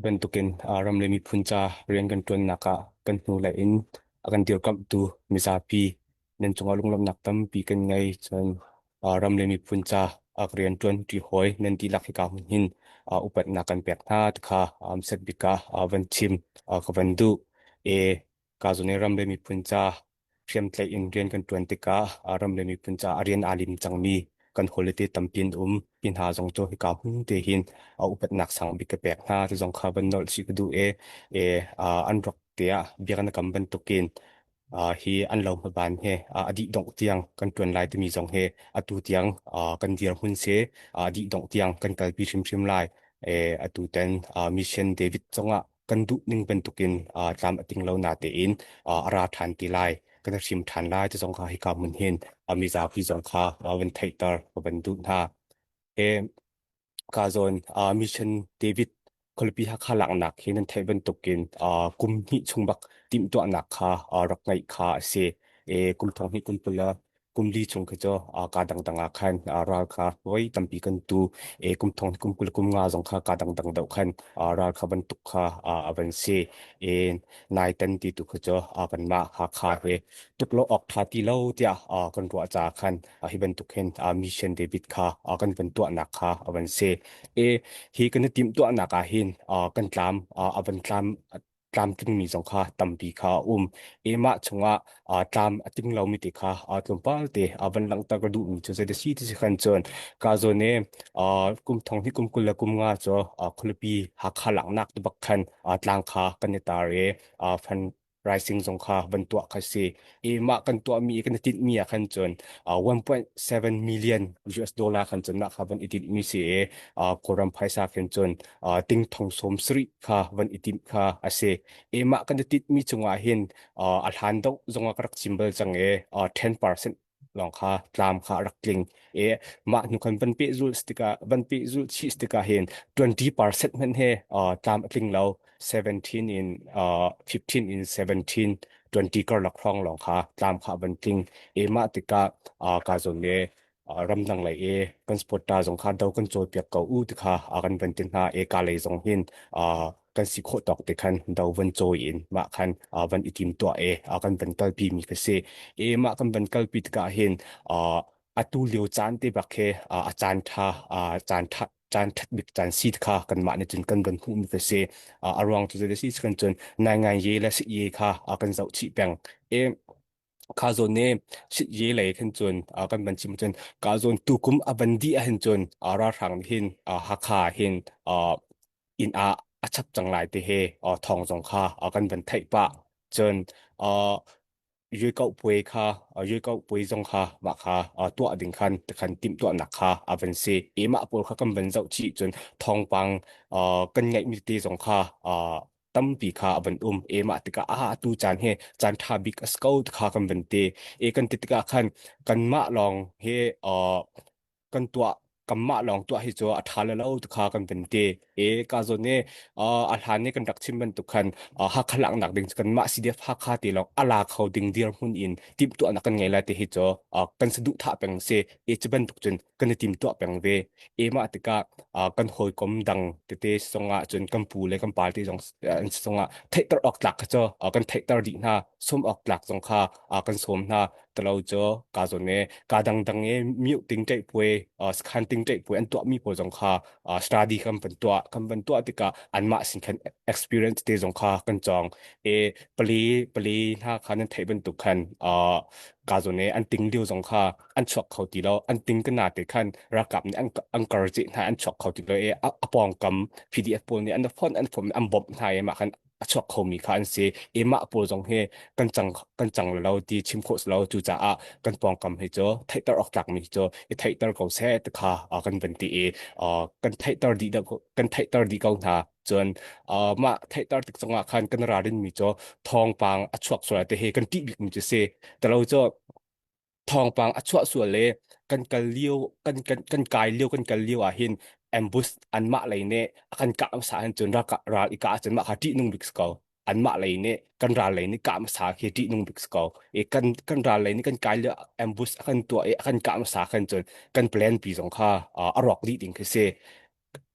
Bantukin ram le miphun ca rian kan ṭuannak ah kan hnulei in a kan dirkamhtu mizapi nan cungah lunglawmhnak tampi kan ngei. Cun ram le miphun ca a rian ṭuanṭi hawi nan dihlak hika hmun hin upatnak kan pek hna ti kha set bik ah van chim ka van duh. E Ka zawn i ram le miphun ca hriamtlaih in rian kan ṭuan tikah ram le miphun ca a rian aa lim cangmi kan hawile tampi an um. Hi hna zong cu hika hmun te hin a upatnak sang bik ka pek hna. Ti zong kha van nolh chih ka duh i an rak te ah bia kan kam bantukin hi an lo hmaban he a dih dongh tiang kan ṭuan lai timi zong hi atu tiang kan dirhmun si a dih dongh tiang kan kalpi hrimhrim lai. Atu tan Mission David zongah kan duh ning bantukin tlam a ting lo natein a ra ṭhan ti lai kan hrim ṭhan lai ti zong kha hika hmun hin mizapi zong kha van theihter ka van duh hna. E ka zawn Mission David khualipi Hakha laknak hi nan theih bantukin kum hnih chung bak timhtuahnak kha rak ngeih kha a si. E kum thong hnih kum kul kum li chung khi cu kaa dangdang ah khan ral kha voi tampi kan tu e kum thong kum 20 kum nga zong kha kaa dangdang deuh khan ral kha bantuk kha a van si e nai tan ti tu khi cu kanmah Hakha he tuk lo awk tha ti lo tiah kan ruah ca khan hi bantuk hin mission David kha kan van tuahnak kha a van si e hi kan i timh tuahnak ah hin kan tlam a van tlam tlamtlingmi zong kha tampi kha a um. I mah chungah tlam a tling lomi te kha tlawmpal te van langhter ka duhmi cu zei si ti si khan cun ka zawn i kum thong hi kum 20 le kum nga cu khualipi Hakha laknak te bak khan tlang kha kan i tar i fund rising zong kha van tuah kha si. I mah kan tuahmi kan i tinhmi ah khan cun 1.7 million US dollar khan cun mah kha van i tinhmi si i Kawlram phaisa khin cun ting thong sawm sarih kha van i timh kha a si. E mah kan i tinhmi cungah hin a hlan deuh zongah ka rak chim bal cang i 10% lawng kha tlam kha a rak tling. E mah hnu khan van pehzulh tikah van pehzulh chih tikah hin 20% hmanh he tlam a tling lo. 17 in 15 in 17 20 karlak hrawng lawng kha tlam kha van tling. E mah tikah ka zawn le ramdang lei i kan supporter zong kha do kan cawl piak ko u ti kha a kan van ti hna e ka lei zong hin kan si khawh tawk te khan do van cawi in mah khan van i tim tuah e kan van kalpi mi ka si e mah kan van kalpi tikah hin atu lio caan te bak he a caan tha caan tha caan that bik caan si kha kanmah nih cun kan van hmuh mi ka si a ruang cu zei si kan cun nai ngai ye le si ye kha kan zoh chih peng e Kha zawn nih ye lei khin cun kan van chim cun ka zawn tukum a van dih ahhin cun ralhrang nih hin Hakha hin inn ah a chap cang lai ti hi thawng zong kha kan van theih pah. Cun Yuekauh puai kha Yuekauh puai zong kha mah kha tuah ding khan tikhan timhtuahnak kha a van si. I mah pawl kha kan van zoh chih cun thawngpang kan ngeihmi te zong kha tampi kha a van um e mah tikah a atu caan he caan ṭha bik a si ko ti kha kan van ti e kan ti tikah khan kanmah lawng he kan tuah kanmah lawng tuah hi cu a ṭha le lo ti kha kan van ti e ka zawn e a hlan i kan rak chim bantuk khan Hakha laknak ding cu kanmah CDF Hakha ti lawng a la kho ding dirhmun in timhtuahnak kan ngei lai ti hi cu kan saduhthah peng si e cu bantuk cun kan i timtuah peng ve e mah tikah kan hawikom dang tete zongah cun kan pu le kan pa te zong an si zongah theihter awk tlak kha cu kan theihter dih hna sawm awk tlak zong kha kan sawm hna talo cu ka zawn e ka dangdang e miu ting ṭeih puai sakhan ting ṭeih puai an tuahmi pawl zong kha study kan van tuah kan van tuah tikah anmah sin khan experience te zong kha kan cawng e pali pali hna kha nan theih bantuk khan ka zawn e an ting lio zong kha an chuak kho ti lo an ting ka na te khan ralkap nih an an kar ce hna an chuak kho ti lo i a pawngkam PDF pawl nih an phone an phone an bawmh hna i mah khan a chuak kho mi kha an si i mah pawl zong hi kan cang kan cang lo ti chim khawh lo cu caah kan pawngkam hi cu theihter awk tlak mi cu i theihter ko seh ti kha kan van ti i kan theihter dih kan theihter dih ko hna cun mah theihter tik zongah khan kan ralrin mi cu thawngpang a chuak sual te hi kan ṭih bik mi cu si talo cu thawngpang a chuah sual le kan kal lio kan kan kan kai lio kan kal lio ah hin ambush anmah lei nih a kan kah hmasa hin cun ral ral i kah ahcun mah kha ṭihnung bik si ko anmah lei nih kan ral lei nih kah hmasa khi ṭihnung bik si ko i kan kan ral lei nih kan kai lio ambush a kan tuah i a kan kah hmasa khan cun kan plan pi zong kha a rawk dih ding khi si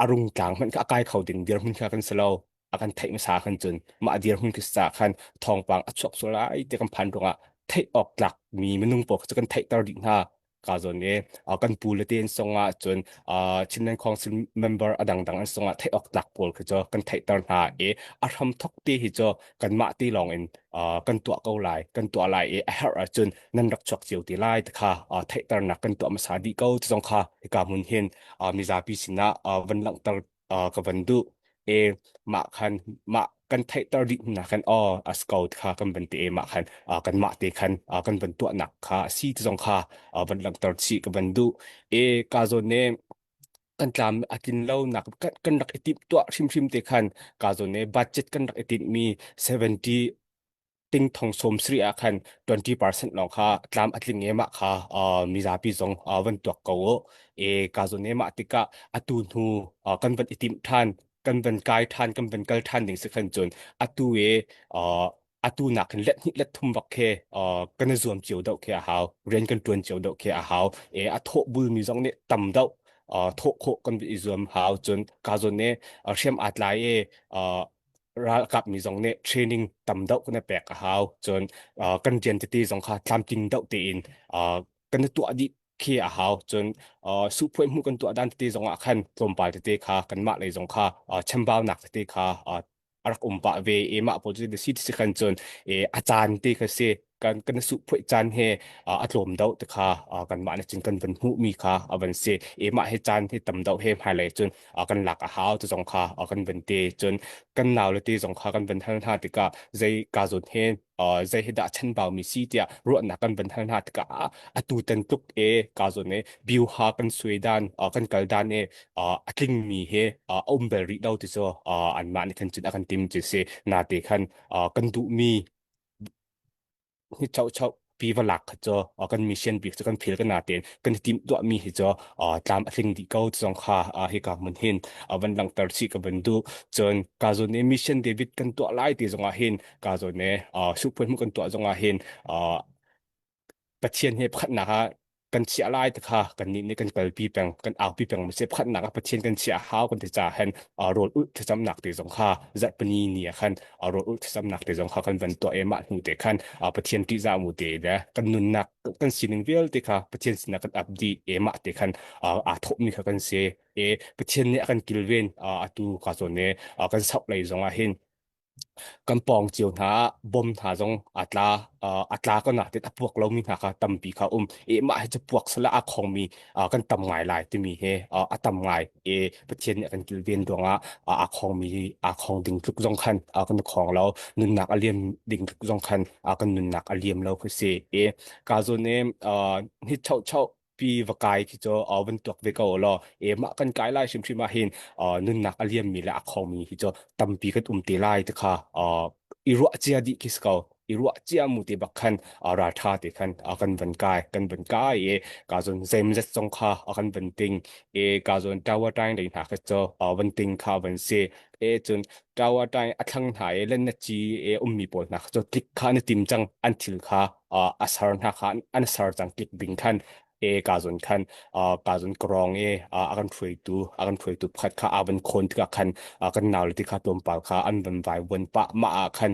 a rung tlang hmanh kha a kai kho ding dirhmun kha kan si lo. a kan theih hmasa khan cun mah dirhmun khi ca khan thawngpang a chuak sual lai ti kan phan ruangah theih awk tlak mi minung pawl cu kan theihter dih hna. Ka zawn i kan pu le te an songah cun Chinland Council member a dangdang an songah theih awk tlak pawl khi cu kan theihter hna i a hram thok te hi cu kanmah te lawng in kan tuah ko lai, kan tuah lai i a herh ahcun nan rak chuak cio te lai ti kha theihternak kan tuah hmasa dih ko ti zong kha hika hmun hin mizapi sinah van langhter ka van duh. E mah khan mah kan theihter dih hna khan aw as ko kha kan van ti e mah khan kan mah te khan kan van tuahnak kha a si ti zong kha van langhter chih ka van duh. E ka zawn ne kan tlam a tlin lo nak kan rak i timh tuah hrimhrim te khan ka zawn ne budget kan rak i tinh mi 70 ting thong sawm sri ah khan 20% lawng kha tlam a tling e mah kha mizapi zong van tuak ko u. E ka zawn e mah tikah atu hnu kan van i timh than, kan van kai than, kan van kal than ding si khan cun atu e atu nak hin let hnih let thum bak khe kan i zuam cio deuh khi a hau, rian kan tuan cio deuh khi a hau. E a thawh bul mi zong nih tam deuh thawh khawh kan i zuam hau. Cun ka zawn e hriam aa tlai e ralkap mi zong nih training tam deuh kan i pek a hau. Cun kan rian tete zong kha tlamtling deuh tein kan i tuah dih khi a hau. Cun suhphuai hmuh kan tuah dan tete zong ah khan tlawmpal tete kha kanmah lei zong kha chambaunak tete kha a rak um pah ve i mah pawl cu si si khan cun a caan te kha si kan kan suh phuai caan he a tlawm deuh te kha kanmah nih cun kan van hmuhmi kha a van si i mah hi caan hi tam deuh he hmailei cun kan lak a hau ti zong kha kan van ti. Cun kan nau le ti zong kha kan van hal hna tikah zei ka zawn he zei hi dah chanbau mi si tiah ruahnak kan van hal hna tikah atu tan tluk e ka zawn e biuha kan suai dan kan kal dan e a tling mi he a um bel rih lo ti cu anmah nih khan cun a kan tim cu si na te khan kan duh mi hi chau chau pi va lak kha cu kan mission bik cu kan phil kan natein kan tim tuah mi hi cu tlam a tling dih ko zong kha hi ka mun hin van langhter chih ka van duh. Cun ka zawn ne mission David kan tuah lai ti zongah hin ka zawn ne suhphuan mu kan tuah zongah hin Pathian he pakhatnak ah kan chiah lai ti kha kannih nih kan kalpi peng, kan aupi peng ma si. Pakhatnak ah Pathian kan chiah hau kan ti caah hin rawl ulh thlacamnak te zong kha zarhpini ni ah khan rawl ulh thlacamnak te zong kha kan van tuah i mah hnu te khan Pathian ṭihzah mu te le kan nunnak kan sining vialte kha Pathian sinah kan ap dih i mah te khan aa thawhmi kha kan si i Pathian nih a kan kilven. Atu ka zawn i kan sauh lei zong ah hin kan pawng cio hna ah bom hna zong a tla, a tla ko natin a puak lomi hna kha tampi kha um i mah hi cu puak sala a khongmi kan tam ngai lai timi hi a tam ngai i Pathian nih a kan kilven ruangah a khongmi a khong ding tluk zong khan kan khong lo, nunnak a liam ding tluk zong khan kan nunnak a liam lo khi si i ka zawn i hi chau chau pi va kai khi cu van tuak ve ko law e mah kan kai lai hrimhrim ah hin nunnak a liammi le a khomi hi cu tampi kan um te lai te kha i ruah cia dih khi si ko. I ruah cia mu te bak khan raltha te khan kan van kai, kan van kai e ka zon zeimzet zong kha kan van ting e ka zon tower time dei hna kha cu van ting kha van si e. Cun tower time a thlang hna e len na chi e ummi pawl hna kha cu tlik kha na tim cang, an thil kha a ser hna kha an ser cang tlik ding khan e ka zon khan ka zon krong e a kan hruaitu a kan hruaitu pakhat kha a van khawn tikah khan kan nau le ti kha tlawmpal kha an van vai vuan pah mah ah khan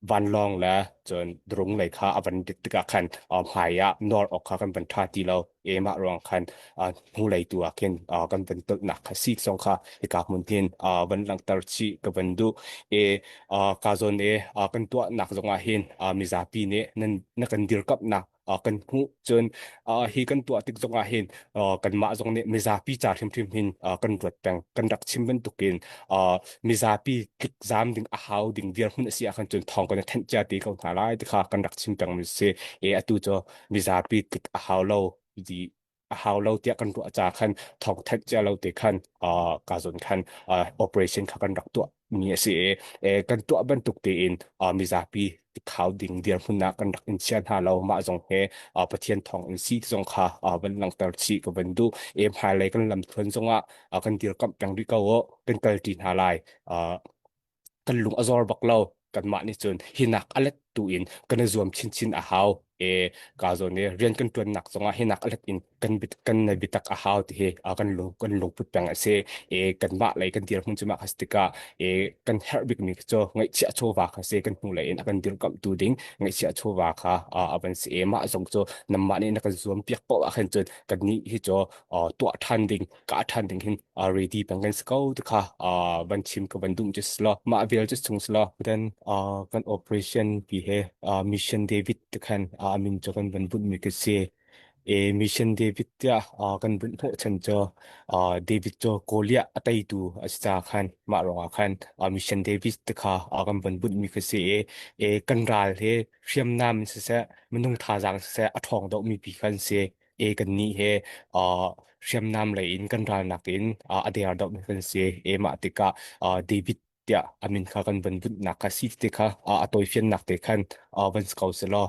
vanlawng le cun drung lei kha a van rit tikah khan hmai ah nawr awk kha kan van tha ti lo e mah ruang khan hnulei tu ah khin kan van tolhnak kha si zong kha hika hmun hin van langhter chih ka van duh. E ka zawn e kan tuahnak zongah hin mizapi nih nan na kan dirkamhnak kan hmuh. Cun hi kan tuah tik zongah hin kanmah zong nih mizapi ca hrimhrim hin kan ruat peng. Kan rak chim bantukin mizapi tlikzam ding a hau ding dirhmun a si ahkhan cun thawng kan i thenh cia te ko hna lai ti kha kan rak chim peng mi si e. Atu cu mizapi tlik a hau lo di a hau lo tiah kan ruah ca khan thawng thanh cia lo te khan ka zawn khan operation kha kan rak tuah mi a si i kan tuah bantuk tein mizapi khau ding dirhmun ah kan rak in chia hna lo. Mah zong he Pathian thawng in si zong kha van langhter chih ka van duh e. Hmailei kan lamthluan zong ah kan dirkamh peng rih ko u, kan kalṭi hna lai. Kan lung a zor bak lo. Kanmah nih cun hinak a let tu in kan i zuam chinchin a hau e. E ka zawn i rian kan ṭuannak zongah hinak a let in kan bit kan na bitak a hau ti hi kan lung kan lungput peng a si. E kanmah lei kan dirhmun cu mah kha si tikah e kan herh bikmi cu ngaihchiah chawva kha si kan hnulei in a kan dirkamhtu ding ngaihchiah chawva kha a van si. E mah zong cu namah nih na kan zuam piak paoh ah khan cun kannih hi cu tuah ṭhan ding kah ṭhan ding hin ready peng kan si ko ti kha van chim ka van duh cu si lo mah vial cu chung si lo. Then kan operation pi he Mission David ti khan a min cu kan van bunh mi ka si. E Mission David tiah kan bunh hnawh chan cu David cu Goliath a teitu a si ca khan mah ruangah khan Mission David ti kha kan van bunh mi ka si i e kan ral he hriamnam in siseh minung thazaang siseh a ṭhawng deuh mi pi khan si. E kannih he hriamnam lei in kan ralnak in a der deuh mi kan si. E mah tikah David tiah a min kha kan van bunhnak kha si te kha a tawifiannak te khan van si ko selaw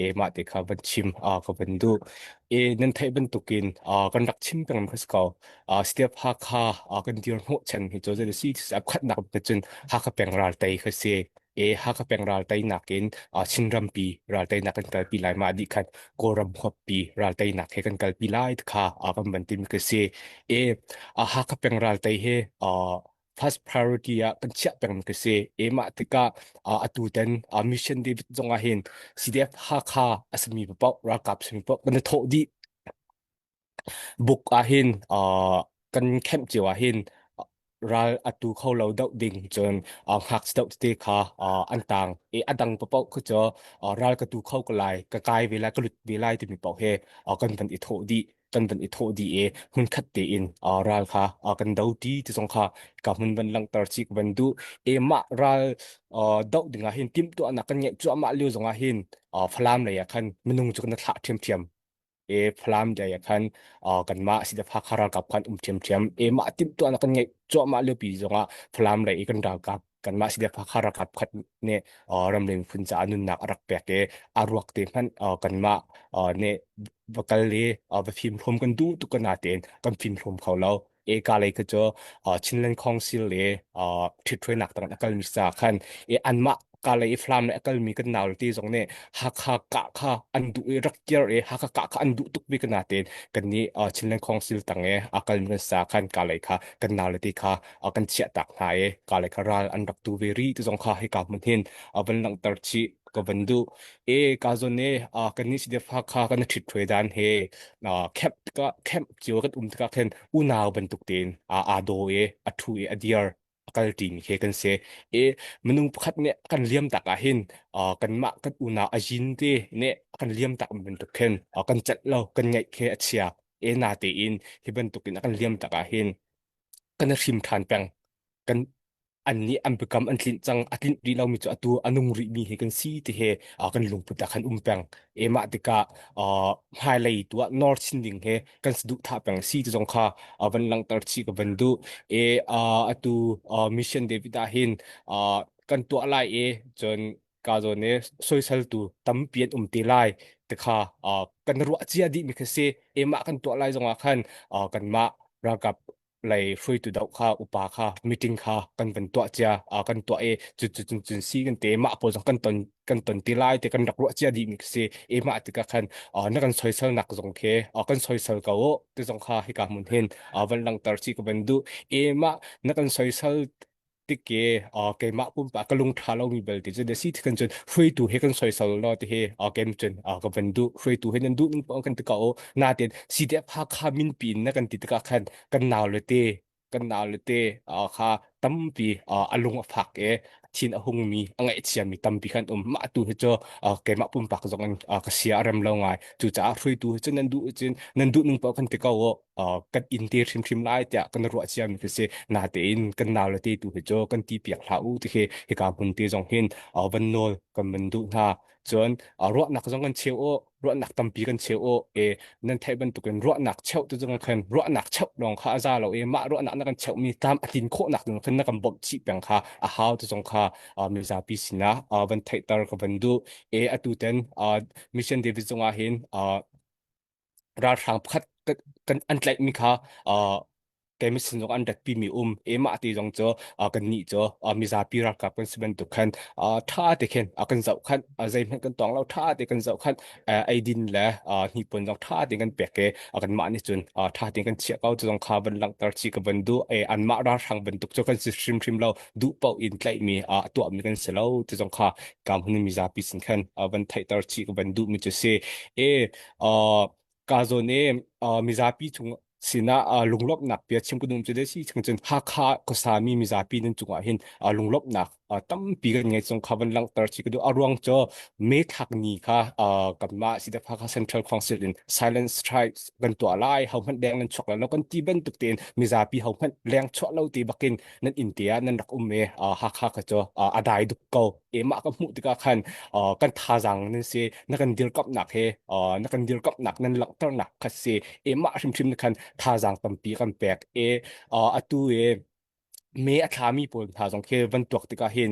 e mah te kha van chim ka van duh. E nan theih bantukin kan rak chim peng kha si ko. Step Hakha kan dir hnawh chan hi cu zei si khatnak cun Hakha peng ral tei kha si. E Hakha peng ral teinak in Chinrampi ral teinak kan kalpi lai mah dih khan Kawlram huappi ral teinak he kan kalpi lai kha kan van tim ka si. E Hakha peng ral tei he first priority ah kan chiah peng ka si. E mah tikah atu ten Mission David zong ah hin CDF Hakha asami paoh ralkap simi paoh kan i thawh dih. Buk ah hin kan kemh cio ah hin ral atu kho lo doh ding cun ngakchia doh tete kha an tang i a dang paoh kha cu ral ka tu kho ko lai ka kai ve lai ka lut ve lai timi paoh he kan van i thawh dih kan van i thawh dih i hmunkhat tein ral kha kan do ti ti zong kha ka hmun van langhter chih ka van duh. E mah ral doh ding ah hin timhtuahnak kan ngeih cuahmah lio zong ah hin Falam lei ah khan minung cu kan thlah ṭhiamṭhiam. E Falam dei ah khan kanmah CDF Hakha ralkap khan um ṭhiamṭhiam. E mah timhtuahnak kan ngeih cuahmah liopi zongah Falam lei i kan ralkap kanmah CDF Hakha ralkap khat nih ramleng phun caah nunnak a rak pek i a ruak te hmanh kanmah nih va kal i va fimhlawm kan duh tuk ko natein kan fimhlawm kho lo. E ka lei kha cu Chinland Council le ṭhithruainak tang a kalmi ca khan e anmah ka lei i Falam le a kalmi kan nau le te zong nih Hakha kah kha an duh i rak kir i Hakha kah kha an duh tuk bik natein kan nih Chinland Council tang i a kalmi kan sa khan ka lei kha kan nau le te kha kan chiah tak hna i ka lei kha ral an rak tu ve ri ti zong kha hika hmun hin a van langhter chih ka van duh. E ka zawn e kan nih si Hakha kan ṭhit ṭhuai dan he camp ka camp cio kan um tikah khin unau bantuk tein aa daw i a ṭhu i a dir a kal ṭimi khi kan si. I minung pakhat nih a kan liam tak ah hin kanmah kan unau a yin te nih a kan liam tak bantuk khin kan celh lo kan ngaih khi a chia. E na tein hi bantukin a kan liam tak ah hin kan i hrim ṭhan peng. Kan an nih an biakam an tlinh cang a tlinh rih lomi cu atu a nung rihmi hi kan si ti he kan lungput ah khan um peng. E mah tikah hmailei tu ah nor chin ding he kan saduhthah peng si ti zong kha van langhter chih ka van duh. E atu Mission David ah hin kan tuah lai i cun ka zawn i soiseltu tampi an um te lai ti kha kan ruah cia dihmi kha si. E mah kan tuah lai zongah khan kanmah ralkap lei hruaitu doh kha upa kha meeting kha kan van tuah cia kan tuah i cu cu cun cun si kan te mah pawl zong kan ton ti lai te kan rak ruah cia dih mi si e mah tikah khan na kan soisel nak zong khi kan soisel ko ti zong kha hika hmun hin van langhter chi ka van duh. E mah na kan soisel tik i keimah pumpak ka lung ṭha lomi belte cu si kan cun hruaitu he kan soisel lo ti hi kem cun ka van duh. Hruaitu he nan duh ning paoh kan ti ko natin CDF Hakha min pin na kan ti tikah khan kan nau le te kan nau le te kha tampi a lung a fak i thin a hungmi a ngaihchiami tampi khan um. Mah tu hi cu keimah pumpak zong in ka sia a rem lo ngai. Cucaah hruaitu hi cu nan duh cun nan duh ning paoh kan ti ko kan inn te hrimhrim lai tiah kan ruah ciami khi si. Natein kan nau le te tu hi cu kan ti piak hlah u ti khi hika hmun te zong hin van nawl kan van duh hna. Cun ruahnak zong kan cheu u, ruahnak tampi kan cheu u. E nan theih bantukin ruahnak cheuh tu zong khan ruahnak cheuh lawng kha a za lo i mah ruahnak na kan cheuhmi tlam a tlin khawhnak ding khan na kan bawmh chih peng kha a hau tu zong kha mizapi sinah van theihter ka van duh. E atu ten Mission David zongah hin ralhrang pakhat kan an tlaihmi kha. Keimah sin zong an ratpi mi um e mah ti zong cu kan nih cu mizapi ralkap kan si bantuk khan tha te khin kan zoh khan zeihmanh kan tong lo tha te kan zoh khan eidin le hnipuan zong tha te kan pek e kan mah nih cun tha te kan chiah ko cu zong kha van langhter chi ka van duh e anmah ralhrang bantuk cu kan si hrimhrim lo duh paoh in tlaihmi tuahmi kan si lo ti zong kha kam hun mizapi sin khan van theihter chi ka van duh mi cu si e ka zawn i mizapi chung sinah lunglawmhnak bia chim ka duh cu si chung cun Hakha khuasami mizapi nan cungah hin lunglawmhnak tampi kan ngei cung kha van langhter chi ka duh a ruang cu me thlak ni kha kanmah CDF Hakha Central Council in silent strike kan tuah lai ho hmanh leng nan chuak lo kan ti bantuk tein mizapi ho hmanh leng chuah lo ti bakin nan inn te ah nan rak um i Hakha kha cu a dai duk ko e mah ka hmuh tikah khan kan thazaang nan si na kan dirkamhnak he na kan dirkamhnak nan langhternak kha si e mah hrimhrim khan thazaang tampi kan pek e atu e me a thlami pawl hna zong khi van tuak tikah hin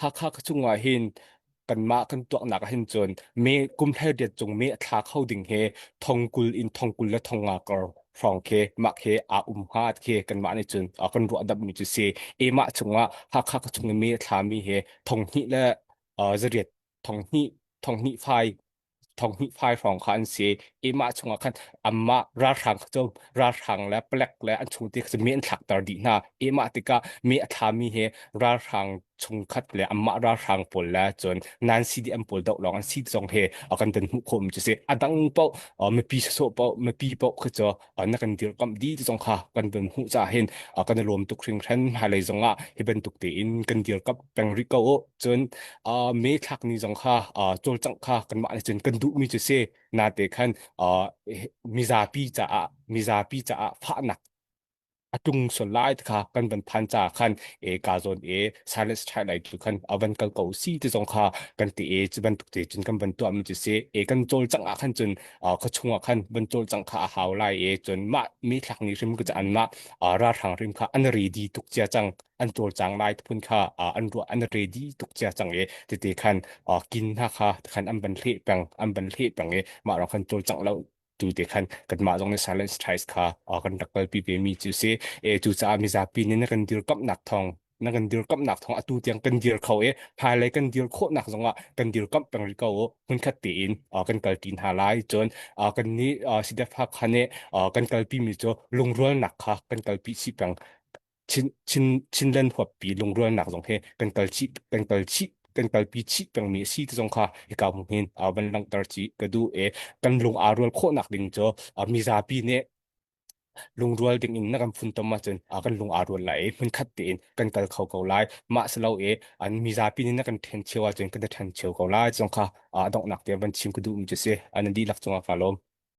Hakha ka chungah hin kanmah kan tuaknak ah hin cun me kum 18 cung me a thla kho ding he thongkul in thongkul le thonga kar hrawng khi mah khi aa um hnga khi kanmah nih cun kan ruah dapmi cu si e mah chungah Hakha ka chung i me a thlami he 2000 le zariat 2000 2000 fai 2000 fai hrawng kha an si i mah chungah khan anmah ralhrang kha cu ralhrang le palek le an chung ti kha mi an thlakter dih hna i mah tikah mi a thlami hi ralhrang chungkhat le anmah ralhrang pawl le cun nan CDM pawl doh lawng an si zong he a kan den hmuh khawh mi cu si a dang paoh mipi sawsawh paoh mipi paoh kha cu na kan dirkamh dih ti zong kha kan van hmuh caah hin kan i lawm tuk hringhran hmailei zong ah hi bantuk tein kan dirkamh peng rih ko u cun me thlak ni zong kha cawlcangh kha kanmah nih cun kan duhmi cu si nate khan mizapi caah mizapi caah fahnak a tung sual lai ti kha kan van phan ca khan e ka zawn e silence try lai tu khan a van kal ko si ti zong kha kan ti e cu bantuk te cun kan van tuah mi cu si e kan cawlcangh ah khan cun kha chungah khan van cawlcangh kha a hau lai e cun mah mi thlak ni hrim ka an mah ralhrang hrim kha an ready tuk cia cang an cawlcang lai phun kha an ruah an ready tuk cia cang e tete khan kin hna kha khan an van hleh peng an van hleh peng e mah rang khan cawlcangh lo tu te khan kanmah zong nih silent strikes kha kan rak kalpi ve mi cu si e cucaah mizapi nih na kan dirkamhnak thawng na kan dirkamhnak thawng atu tiang kan dir kho i hmailei kan dir khawhnak zongah kan dirkamh peng rih ko u hmunkhat tein kan kalpi hna lai cun kan nih CDF Hakha nih kan kalpi mi cu lungrualnak kha kan kalpi chih peng Chin Chin Chinland huappi lungrualnak zong he kan kal chih kan kal chih kan kalpi chih pengmi a si ti zong kha hika hmun hin van langhter chih ka duh i kan lung aa rual khawhnak ding cu mizapi nih lungrual ding in na kan funtom ahcun kan lung aa rual lai i hmunkhat tein kan kal kho ko lai mah si lo i an mizapi nih na kan ṭhen cheu ahcun kan i ṭhen cheu ko lai zong kha a donghnak tiang van chim ka duhmi cu si an dihlak cungah ka lawm.